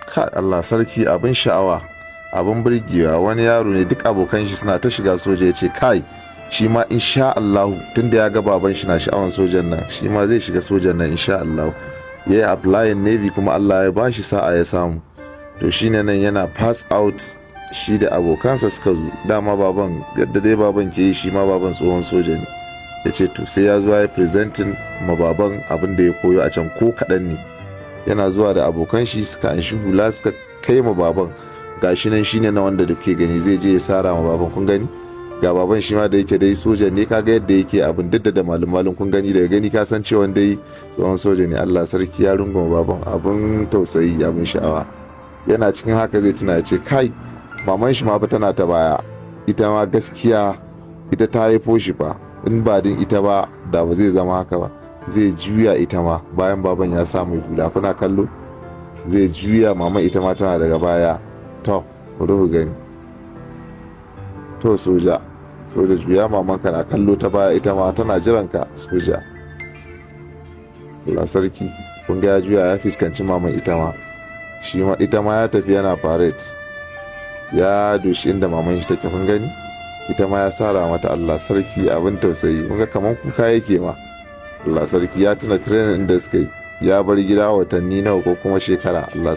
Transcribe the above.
Ka Allah sarki, abin sha'awa, abin burgewa. Wani yaro ne, duk abokan shi suna ta shiga soja, ya ce kai, shi ma insha Allahu, tunda ya ga baban shi na sha'awan sojan nan, shi ma zai shiga sojan nan insha Allahu. Ya yi applying Navy, kuma Allah ya ba shi sa'a ya samu. To shine nan yana pass out, shi da abokansa suka zo. Dama baban, yadda dai baban ke yi, shi ma baban tsohon soja ne. Ya ce to sai ya zo ya presenting ma baban abin da ya koyo a can, ko kaɗan ne. Yana zuwa da abokan shi, suka anshi hula, suka kai ma baban. Gashi nan, shine na wanda da ke gani zai je ya sara ma baban. Kun gani, ga baban shi ma da yake dai soja ne, kaga yadda yake abin duk da malum malum. Kun gani, daga gani ka san cewa dai tsohon soja ne. Allah sarki, ya runguma baban, abin tausayi, abin sha'awa. Yana cikin haka zai tuna, ya ce kai, maman shi ma fa tana ta baya. Ita ma gaskiya ita ta haifo shi fa, in ba din ita ba da ba zai zama haka ba. Zai juya ita ma bayan baban ya sa mai hula, kuna kallo, zai juya, mama ita ma tana daga baya. To bari ku gani. To soja, soja, juya, mamanka na kallo ta baya, ita ma tana jiran ka, soja. Allah sarki, kun ga ya juya ya fuskanci maman, ita ma, shi ma, ita ma ya tafi yana parade, ya doshi inda maman shi take. Kun gani, ita ma ya sara mata. Allah sarki, abin tausayi. Kun ga kaman kuka yake ma. Allah sarki, ya tuna training da suka yi, ya bar gida watanni nawa ko kuma shekara. Allah.